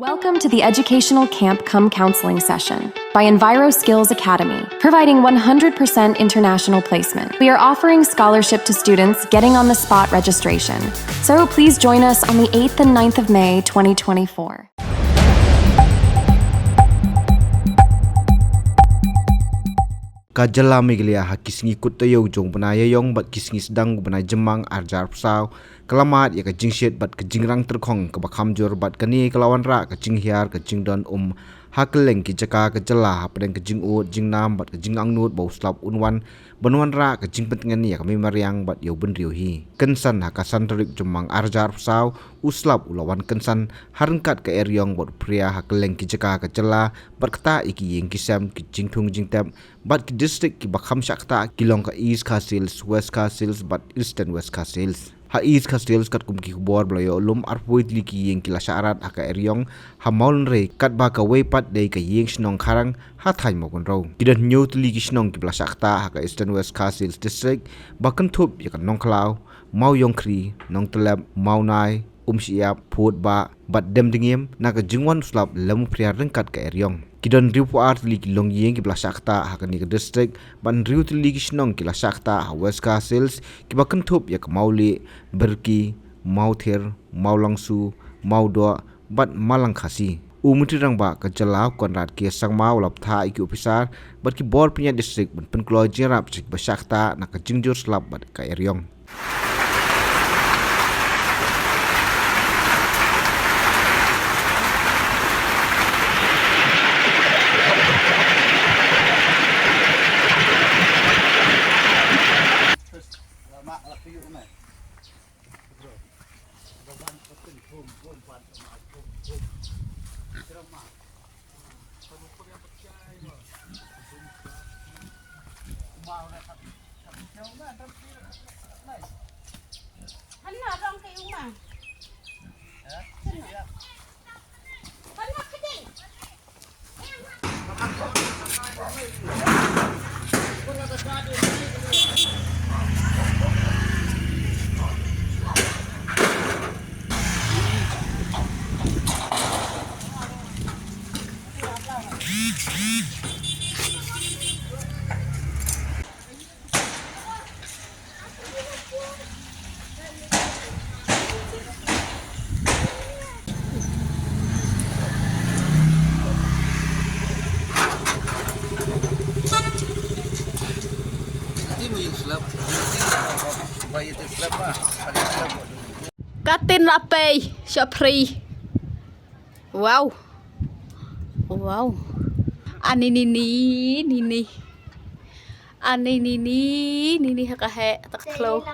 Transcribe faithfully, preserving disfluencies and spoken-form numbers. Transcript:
Welcome to the educational camp cum counseling session by Enviro Skills Academy, providing one hundred percent international placement. We are offering scholarship to students getting on the spot registration. So please join us on the eighth and ninth of May twenty twenty-four. Ka jylla Meghalaya ha ki sngi kut taïew jong u bnai Ïaïong bad ki sngi sdang u bnai Jymmang arhajar arphew saw, ka la mad ïa ka jingshit bad ka jingrang tyrkhong kaba kham jur bad kane ka la wanrah ka jinghiar ka jingdon um ha kylleng ki jaka ka jylla hapdeng ka jingud jingnam bad ka jingangnud ba u slap un wan ban wanrah ka jingpyntngen ïa ka mei mariang bad ïa u bynriew hi. Kynsan ha ka san tarik Jymmang arhajar arphew saw, u slap u la wan kynsan ha ryngkat ka eriong bad u phria ha kylleng ki jaka ka jylla bad ktah ïa ki ïing ki sem, ki jingthung jingtep bad ki district kiba kham shah ktah ki long ka East Khasi Hills, West Khasi Hills bad Eastern West Khasi Hills. Ha East Khasi Hills katkum ki khubor ba la ïoh lum, arphew wei tylli ki ïing ki la shah rat ha ka eriong ha Mawlynrei, katba kawei pat dei ka ïing shnong Kharang ha thaiñ Mawkynrew. Ki don hynñiew tylli ki shnong kiba la shah ktah ha ka Eastern West Khasi Hills District ba kynthup ïa ka Nongkhlaw, Mawïongkhri, Nongtlep, Mawnai, Umshiap, Phutbah bad Demdngiem na ka jingwan u slap lem u phria ryngkat ka eriong. Ki don hynriewphew ar tylli ki longïing kiba la shah ktah ha kane ka district bad hynriew tylli ki shnong ki la shah ktah ha West Khasi Hills kiba kynthup ïa ka Mawlieh, Byrki, Mawthir, Mawlangsu, Mawdoh bad Malangkhasi. U Myntri Rangbah ka jylla u Conrad K Sangma u la bthah ïa ki ophisar bad ki bor pynïaid district ban pynkloi jingïarap sha kiba shah ktah na ka jingjur slap bad ka eriong. Ka tin la pei, shah phri. Wow. Wow. Ani ni ni ni ni. Ani ni ni ni ni ha ka heh, tak thlo.